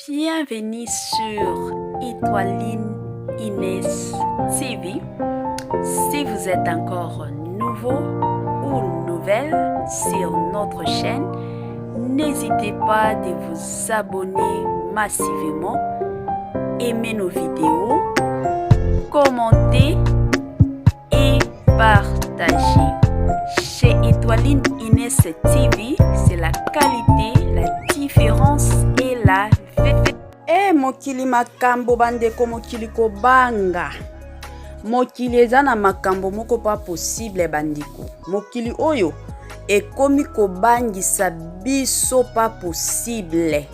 Bienvenue sur Étoiline Inès TV. Si vous êtes encore nouveau ou nouvelle sur notre chaîne, n'hésitez pas de vous abonner massivement, aimer nos vidéos, commenter et partager. Chez Étoiline Inès TV, c'est la qualité, la différence et la E mokili makambo bandeko, mokili kobanga, mokili eza na makambo moko pas possible. Bandeko, mokili oyo ekomi kobangisa biso pas possible.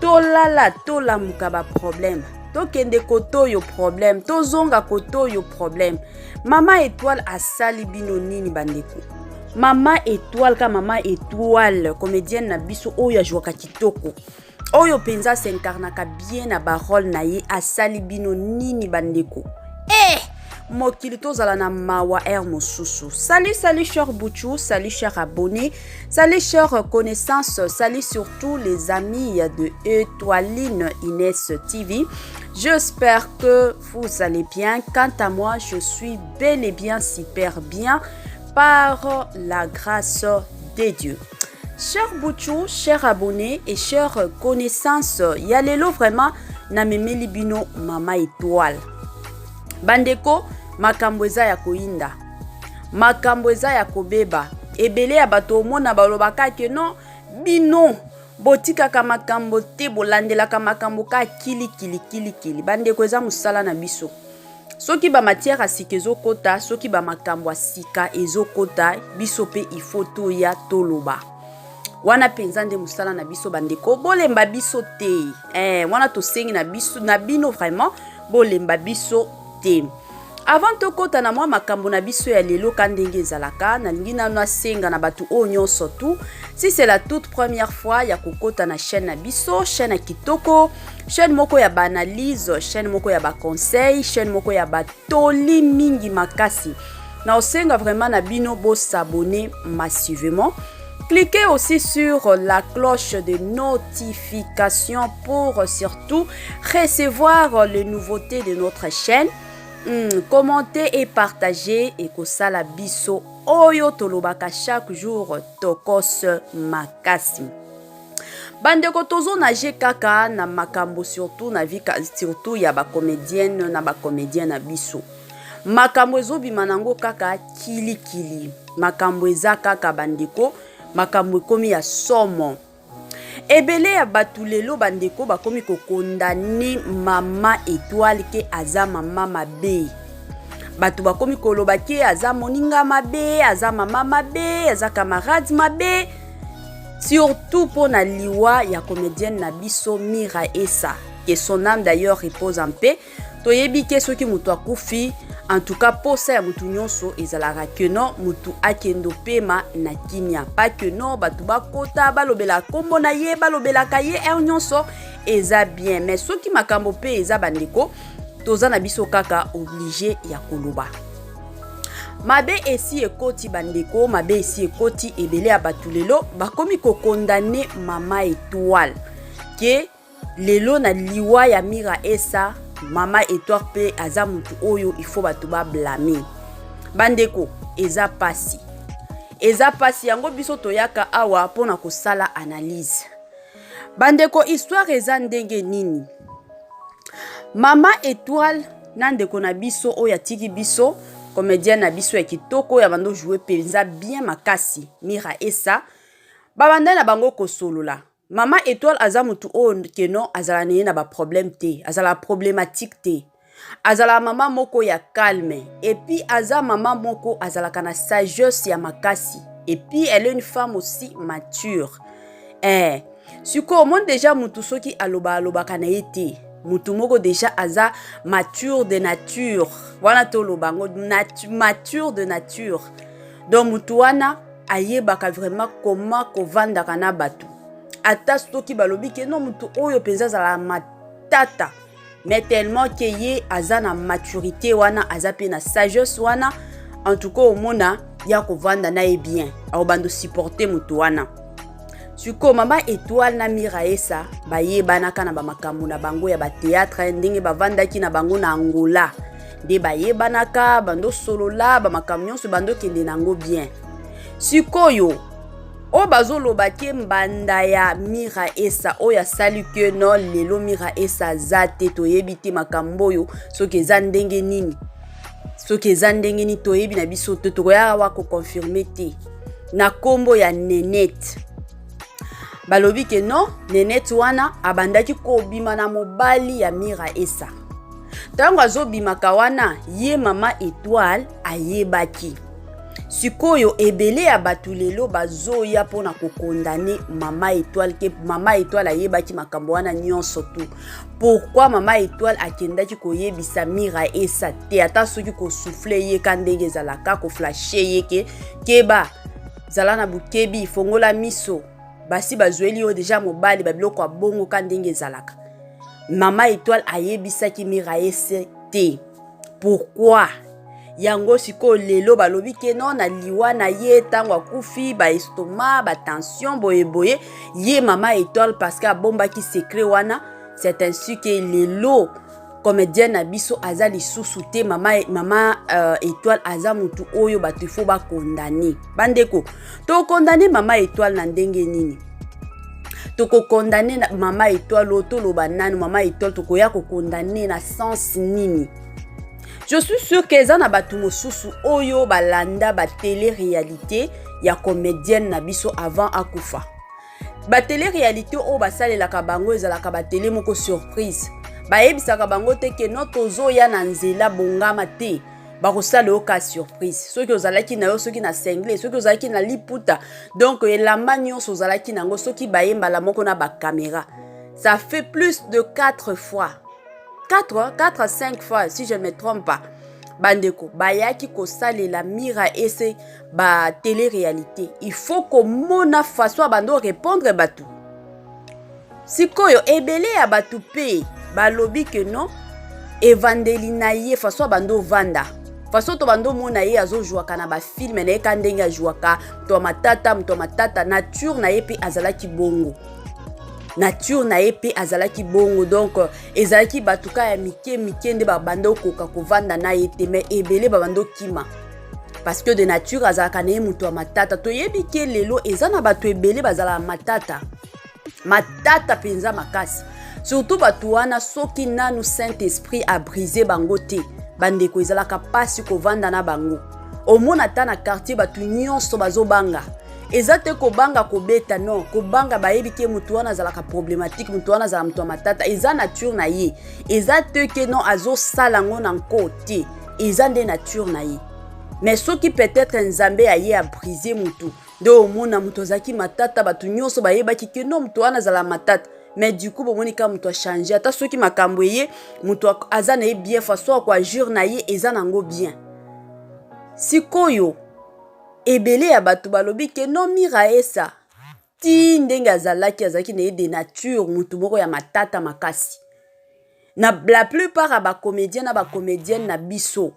Tolala, tolamuka, baproblème. Tokende kote oyo, problème. Tozonga kote oyo, problème. Mama Étoile asali bino nini, bandeko? Mama Étoile ka mama Étoile, comédienne na biso oyo azwaka kitoko, oyo mpenza s'incarnaka bien na barole na ye, asali bino nini, bandeko? Eh, mokili, tozala na mawa aire mosusu. Salut, salut cher Bouchou, salut cher abonné, salut cher connaissance, salut surtout les amis de Étoiline Inès TV. J'espère que vous allez bien. Quant à moi, je suis bel et bien super bien par la grâce de Dieu. Cher Bouchou, cher abonné et cher connaissance, ya lelo vraiment namemeli bino Mama Étoile. Bandeko, makambo eza ya koyinda, makambo eza ya kobeba. Ebele ya bato omona balobaka ke non, bino botikaka makambo te, bolandelaka makambo ka kilikili kilikili. Bandeko, eza mosala na biso. Soki bamatière ya sika ezokɔta, soki bamakambo ya sika ezokɔta, biso mpe il faut toya toloba. Wana mpenza nde mosala na biso. Bandeko, bolemba biso te. Wana tosengi na biso na bino vraiment, bolemba biso te. Avant tokɔta na mwa makambo na biso ya lelo, ka ndenge ezalaka, nalingi nano asenga na bato oyo nyonso tu, si c'est la toute première fois ya kokɔta na chaîne na biso, chaîne ya kitoko, chaîne moko ya baanalyse, chaîne moko ya baconseil, chaîne moko ya batoli mingi makasi, na osenga vraiment na bino bos'abonner massivement. Cliquez aussi sur la cloche de notification pour surtout recevoir les nouveautés de notre chaîne. Commentez et partagez et kosala biso oyo tolobaka chaque jour, tokos makasi. Bandeko, tozonage kaka na makambo, surtout na vie, surtout ya bacomédienne na bacomédien na biso. Makambo ezobima nango kaka kilikili, makambo eza kaka, bandeko, makambo ekomi ya somo. Ebele ya bato lelo, bandeko, bakomi kocondamner Mama Étoile ke aza mama mabe. Bato bakomi koloba ke aza moninga mabe, aza mama mabe, aza camarade mabe, surtout mpo na liwa ya comédienne na biso Mira Esa, que son âme d'ailleurs repose en paix. Toyebi ke soki moto akufi, en tout cas posa ya motu nyonso ezalaka ke non, motu akende opema na kimia, pas ke non bato bakota balobelaka nkombo na ye, balobelaka ye heure nyonso. Eza bien, mais soki makambo mpe eza, bandeko, toza na biso kaka obligé ya koloba. Mabe esi ekoti, bandeko, mabe esi ekoti. Ebele ya bato lelo bakomi kocondamner Mama Étoile ke lelo na liwa ya Mira Esa, Mama Étoile mpe aza motu oyo il faut bato bablâmer. Bandeko, eza pasi, eza pasi. Yango biso toyaka awa mpona kosala analyse. Bandeko, histoire eza ndenge nini? Mama Étoile na ndeko na biso oyo atiki biso, comédienne na biso ya kitoko oyo abanda ojouer mpenza bien makasi, Mira Esa, babanda na bango kosolola. Mama Étoile aza motu oyo ke non, azala na ye na baproblème te, azala problématique te, azala mama moko ya calme et puis aza mama moko azalaka na sagesse ya makasi et puis elle est une femme aussi mature. Sikoyo omoni déjà motu soki aloba, alobaka na ye te, motu moko déjà aza mature de nature. Wana toloba yango mature de nature. Donc motu wana ayebaka vraiment comment kovandaka na bato. Ata soki balobi ke non, motu oyo mpenza azalaka matata, mais tellement ke ye aza na maturité wana, aza mpe na sagesse wana, en tout cas omona ya kovanda na ye bien, akobanda osupporter motu wana. Sikoyo mama Etoile na Miraesa bayebanaka na bamakambo na bango ya bateatre, ndenge bavandaki na bango na Angola nde bayebanaka, bandosolola bamakambo nyonso, bandokende na yango bien. Sikoyo oyo bazoloba ke mbanda ya Miraesa oyo asali ke no lelo Miraesa aza te, toyebi te makambo oyo soki eza ndenge nini, soki eza ndenge nini toyebi na biso te, tokoya awa koconfirme te. Na kombo ya Nenette, balobi ke non, Nenette wana abandaki kobima na mobali ya Miraesa. Ntango azobimaka wana, ye mama Etoile ayebaki. Sikoyo ebele ya bato lelo bazoya mpona kokondane mama Etoile ke mama Etoile ayebaki makambo wana nyonso tu. Pourquoi mama Etoile akendaki koyebisa Miraesa te, ata soki kosouffle ye ka ndenge ezalaka, koflashe ye ke keba, zala na bukebi, fongola miso, basi bazweli yo deja mobali, babiloko ya bongo ka ndenge ezalaka. Mama Etoile ayebisaki Miraesa te. Pourquoi? Yango sikoyo lelo balobi ke non, na liwa na ye, ntango akufi, baestomac, batension, boyeboye, ye mama Etoile parce que abombaki secret wana. C'est ainsi que lelo comédienne na biso aza lisusu te. Mama Etoile aza motu oyo bato ifo bakondane. Bandeko, tokondane mama Etoile na ndenge nini? Tokokondane mama Etoile oyo, toloba nani mama Etoile, tokoya kokondane na sens nini? Je suis sûr ke eza na bato mosusu oyo balanda batele réalité ya comédienne na biso avant akufa. Batele réalité oyo basalelaka bango ezalaka batele moko surprise, bayebisaka bango te ke no, tozoya na nzela, bongama te, bakosala yo ka surprise. Soki ozalaki na yo, soki na singlet, soki ozalaki na liputa, donc elamba nyonso ozalaki nango, soki baye mbala moko na bacaméra, ça fait plus de 4 fois, 4, 4 à 5 fois si je ne me trompe pas, bandeko bayaki kosalela Miraesa batele réalité. Il faut komona façon ya bando répondre bato. Sikoyo ebele ya bato mpe balobi ke non, evandeli na ye, façon ya bando ovanda, façon to bando omona ye azozwaka na bafilme na ye ka ndenge azwaka moto ya matata, moto ya matata, nature na ye mpe azalaki bongo, nature na ye mpe azalaki bongo. Donc ezalaki bato ka ya mike mike nde babanda okoka kovanda na ye te, mais ebele babanda okima parce que de nature azalaka na ye moto ya matata. Toyebi ke lelo eza na bato ebele bazalaka matata, matata mpenza makasi, surtout bato wana soki nanu Saint Esprit abrise bango te, bandeko, ezalaka mpasi kovanda na bango. Omona ata na quartier bato nyonso bazobanga, eza te kobanga kobeta, non, kobanga bayebi ke motu wana azalaka problématique, motu wana azala moto ya matata, eza nature na ye. Eza te ke non, azosala yango na nko te, eza nde nature na ye. Mais soki peut-être Nzambe aye abrise motu, nde omona moto azalaki matata, bato nyonso bayebaki ke non, moto wana azala matata, mais du coup bomoni kaka moto achange. Ata soki makambo eye, moto aza na ye bien, façon ya koagir na ye eza nango bien. Sikoyo ebele ya bato balobi ke non, Miraesa ti ndenge azalaki, azalaki na ye de nature motu moko ya matata makasi. Na la plupart ya bacomédien na bacomédienne na biso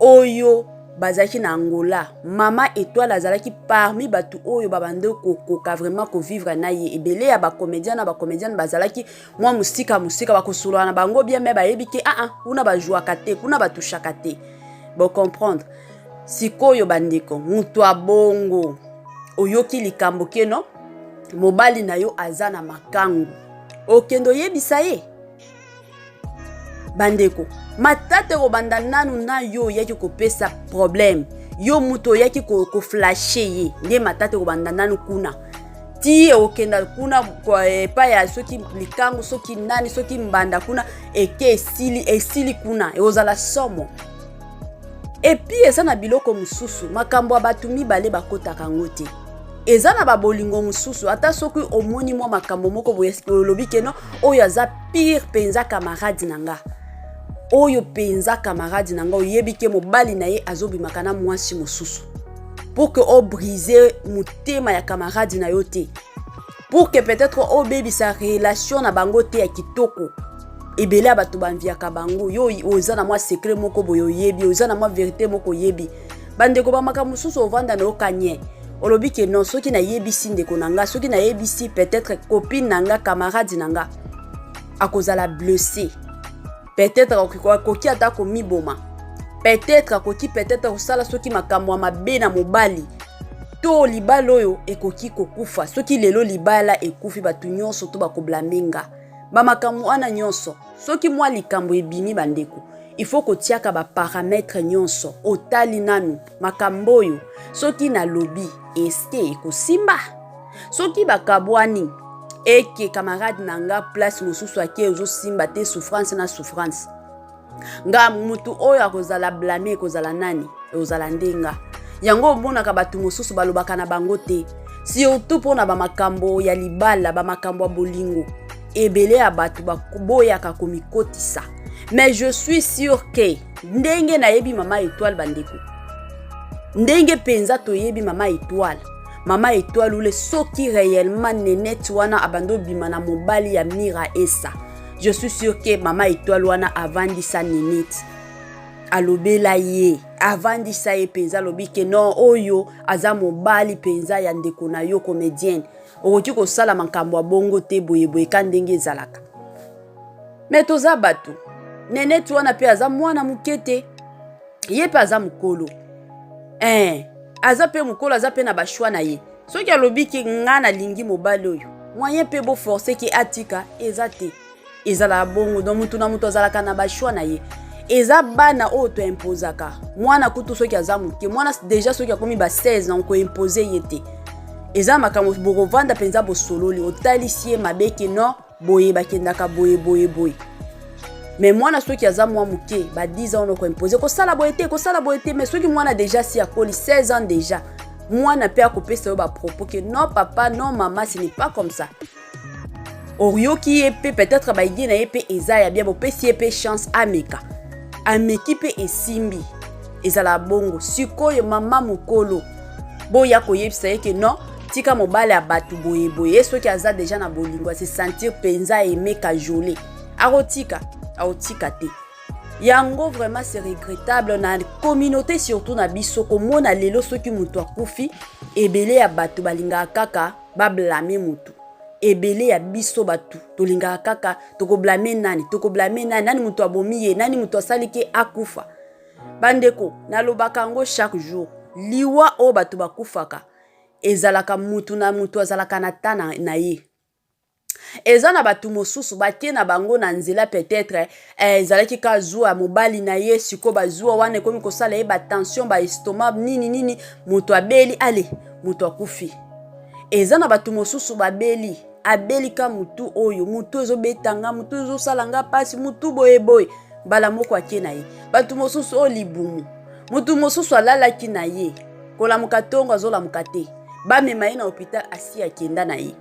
oyo bazalaki na Angola, mama Etoile azalaki parmi bato oyo babandi kokoka vraiment kovivre na ye. Ebele ya bacomédien na bacomédienne bazalaki mwa mosika mosika, bakosolola na bango bien, mais bayebi ke aa ah, kuna bazwaka te, kuna batushaka te, bocomprendre. Sikoyo bandeko, moto abongo oyoki likambo ke no, mobali na yo aza na makangu, okende oyebisa ye. Bandeko, matata ekobanda nanu na yo oyaki kopesa problème, yo moto oyaki koflashe ye, nde matata ekobanda nanu kuna ti okenda kuna epai ya soki likangu, soki nani, soki mbanda kuna, eke esili, esili kuna, ekozala somo. Et puis eza na biloko mosusu, makambo ya bato mibale bakotaka yango te. Eza na babolingo mosusu, ata soki omoni mwa makambo moko boye, olobi ke no, oyo aza pire mpenza camarade na nga, oyo mpenza camarade na nga, oyebi ke mobali na ye azobimaka na mwasi mosusu, pour que obrise motema ya camarade na yo te, pour que peut-être obebisa relation na bango te ya kitoko. Ebele ya bato banviaka bango. Yo oza na mwa secret moko boye oyebi, oza na mwa vérité moko oyebi. Bandeko, bamakambo mosusu ovanda na yo kanye. Olobi ke non, soki nayebisi ndeko na nga, soki nayebisi peut-être copine na nga, camarade na nga, akozala blessé. Peut-être akoki ata komiboma. Peut-être akoki peut-être kosala soki makambo ya mabe na mobali. To libala oyo ekoki kokufa. Soki lelo libala ekufi, bato nyonso to bakoblame nga. Ba makambo wana nyonso, soki mwa likambo ebimi bandeko, il faut kotiaka ba paramètre nyonso. Otali nanu makambo oyo, soki nalobi eske ekosimba? Soki bakabwani, eke camarade na nga place mosusu ake, ezosimba te, souffrance na souffrance. Nga mutu oyo akozala blâmé ekozala nani? Ekozala nde nga. Yango omonaka bato mosusu balobaka na bango te, surtout mpona bamakambo ya libala, bamakambo ya bolingo. Ebele ya bato baboyaka komikotisa. Mais je suis sûr ke ndenge nayebi Mama Étoile, bandeko, ndenge mpenza toyebi Mama Étoile, Mama Étoile ule, soki réellement Nenete wana abandi obima na mobali ya Mira Esa, je suis sûr ke Mama Étoile wana avandisa Nenete, alobela ye, avandisa ye mpenza, alobi ke non, oyo aza mobali mpenza ya ndeko na yo comédienne, okoki kosala makambo ya bongo te, boyeboye ka ndenge ezalaka. Me toza bato, Nenete wana mpe aza mwana moke te, ye mpe aza mokolo, aza mpe mokolo, aza mpe na bachoix na ye. Soki alobi ke nga nalingi mobali oyo, moyen mpe boforce ke atika eza te. Ezalaka bongo. Donc mutu na mutu azalaka na bachoix na ye. Eza bana oyo toimpozaka mwana kutu soki aza moke. Mwana déjà soki akomi ba 16 ans, koimpose ye te. Eza makambo bokovanda mpenza, bosololi, otalisi ye mabe ke non, boye bakendaka boye boye boye. Mais mwana soki aza mwa moke, ba 10 ans, okoimpose kosala boye te, kosala boye te. Mais soki mwana déjà si akoli 16 ans déjà, mwana mpe akopesa yo bapropos ke non papa, non mama, ce n'est pas comme ça. Oyoki ye mpe, peut-être baidée na ye mpe eza ya bien, bopesi ye mpe chance ameka, ameki mpe esimbi. Ezala bongo. Sikoyo mama mokolo boya koyebisa ye ke non, tika mobali ya bato boyeboye. Ye soki aza déjà na bolingo, ase sentir mpenza aime kajole, akotika? Akotika te. Yango vraiment c'est regrettable na communauté, surtout na biso, komona lelo soki moto akufi, ebele ya bato balingaka kaka bablame motu. Ebele ya biso bato tolingaka kaka tokoblame nani, tokoblame nani, nani moto abomi ye, nani moto asali ke akufa. Bandeko, nalobaka yango chaque jour, liwa oyo bato bakufaka ezalaka mutu na mutu azalaka na ta na ye. Eza na bato mosusu batie na bango na nzela, peut-être ezalaki ka zuwa ya mobali na ye. Sikoyo bazuwa wana ekomi kosala ye batension, baestomac, nini nini, moto abeli, ale moto akufi. Eza na bato mosusu babeli, abeli ka mutu oyo, mutu ezobetanga, mutu ezosala nga mpasi, mutu boyeboye, mbala moko ake na ye. Bato mosusu oyo libumu, mutu mosusu alalaki na ye, kolamuka ntongo azolamuka te, bamema ye na hôpital, asi akenda na ye.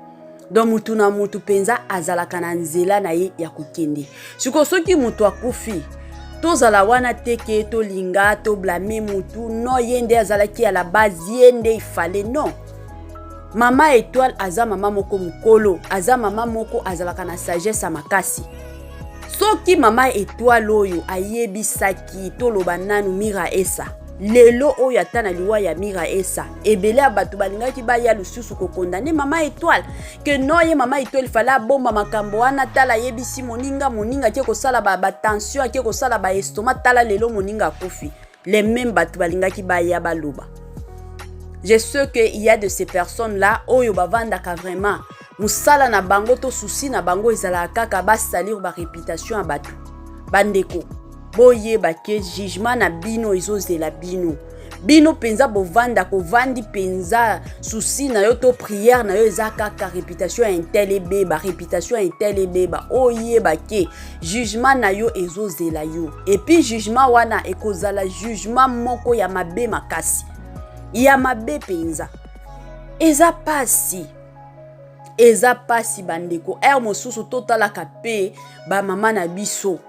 Donc mutu na mutu mpenza azalaka na nzela na ye ya kokende. Sikoyo soki mutu akufi, tozala wana te ke tolinga toblame mutu. Non, ye nde azalaki ya la base, ye nde ifale. Non, Mama Étoile aza mama moko mokolo, aza mama moko azalaka na sagesse ya makasi. Soki Mama Étoile oyo ayebisaki, toloba nanu Mira Esa, lelo oyo ata na liwa ya Mira Esa, ebele ya bato balingaki baya lisusu kokondane Mama Étoile ke non, ye Mama Étoile fallait abomba makambo wana. Tala, ayebisi moninga, moninga ake kosala batension, ake kosala baestomac, tala lelo moninga akufi. Les mêmes bato balingaki baya baloba. Je sais que il y a de ces personnes là oyo bavandaka vraiment, mosala na bango to souci na bango ezalaka kaka basalir baréputation ya bato. Bandeko, boyeba ke jugement na bino ezozela bino. Bino mpenza bovanda, kovandi mpenza, souci na yo to prière na yo eza kaka réputation ya un tel ebeba, réputation ya un tel ebeba. Oyeba ke jugement na yo ezozela yo, et puis jugement wana ekozala jugement moko ya mabe makasi, ya mabe mpenza. Eza pasi, eza pasi bandeko. Heure mosusu totalaka mpe bamama na biso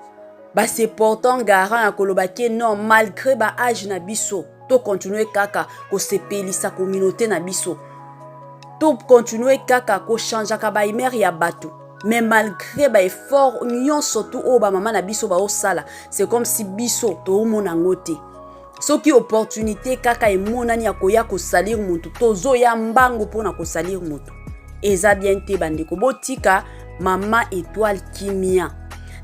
base portant garant ya koloba ke non, malgré baâge na biso, tokontinue kaka kosepelisa communauté na biso, tokontinue kaka kochangeaka bahumeur ya bato. Mais malgré baeffort nyonso tu oyo bamama na biso baosala, c'est comme si biso toomona yango te. Soki opportunité kaka emonani ya koya kosalir motu, tozoya mbangu mpona kosalir motu. Eza bien te, bandeko. Botika Mama Étoile kimia.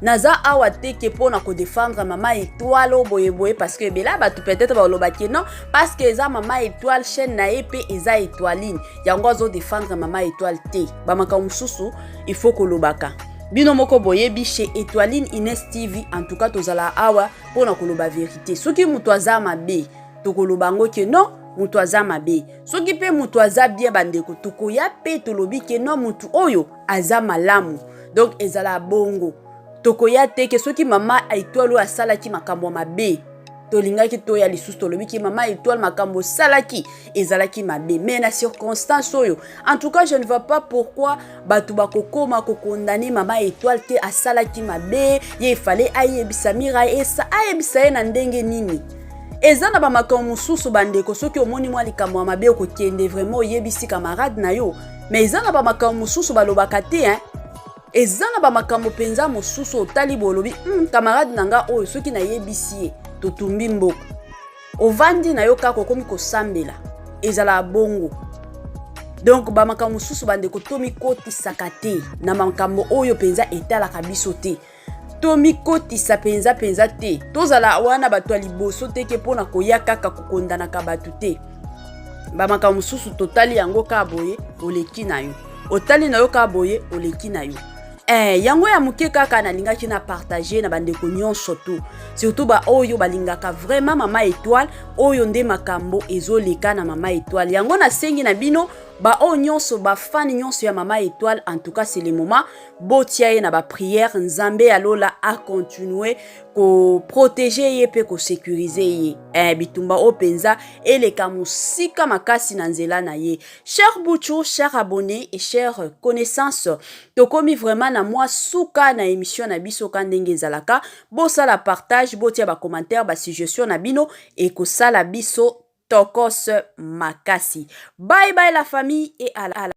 Naza awa te ke mpona kodéfendre Mama Étoile oyo boyeboye, parce que ebele ya bato peut-être balobaki non, parce que eza Mama Étoile, chaîne na ye mpe eza Étoiline, yango azodéfendre Mama Étoile te. Bamakambo mosusu il faut kolobaka. Bino moko boyebi, chez Étoiline Ines TV, en tout cas tozala awa mpona koloba vérité. Soki moto aza mabe, tokoloba yango ke non, moto aza mabe. Soki mpe moto aza bien, bandeko, tokoya mpe tolobi ke non, motu oyo aza malamu. Donc ezala bongo. Tokoya te ke soki Mama Étoile oyo asalaki makambo ya mabe, tolingaki toya lisusu tolobiki Mama Étoile, makambo osalaki ezalaki mabe. Mais na circonstance oyo, en tout cas je ne vois pas pourquoi bato bakokoma kokondane Mama Étoile te. Asalaki mabe, ye efale ayebisa Mira, esa ayebisa ye na ndenge nini? Eza na bamakambo mosusu, bandeko, soki omoni mwa likambo ya mabe, okokende vraiment oyebisi camarade na yo. Mais eza na bamakambo mosusu balobaka te, hein? Eza na bamakambo mpenza mosusu otali bolobi, camarade na nga oyo, soki nayebisi ye, totumbi mboka." Ovandi na yo kaka, okomi kosambela, ezala bongo. Donc bamakambo mosusu, bandeko, tomikotisaka te na makambo oyo mpenza etalaka biso te. Tomikotisa mpenza mpenza te. Tozala wana bato ya liboso te ke mpona koya kaka kokondanaka bato te. Bamakambo mosusu totali yango kaka boye, oleki na yo, otali na yo kaka boye, oleki na yo. Yango ya moke kaka nalingaki na partage na bandeko nyonso tu, surtout baoyo balingaka vraiment Mama Étoile. Oyo nde makambo ezoleka na Mama Étoile. Yango nasengi na bino, baoyo nyonso, bafani nyonso ya Mama Étoile, en tout cas c'est le moment botia ye na baprière. Nzambe ya lola acontinue koprotéger ye mpe kosécuriser ye. Bitumba oyo mpenza eleka mosika makasi na nzela na ye. Cher Buchu, cher abonné et cher connaissance, tokomi vraiment na mwa suka na émission na biso. Ka ndenge ezalaka, bosala partage, botia bacommentaire, basuggestion na bino ekosala biso tokos makasi. Bye bye la famille et à la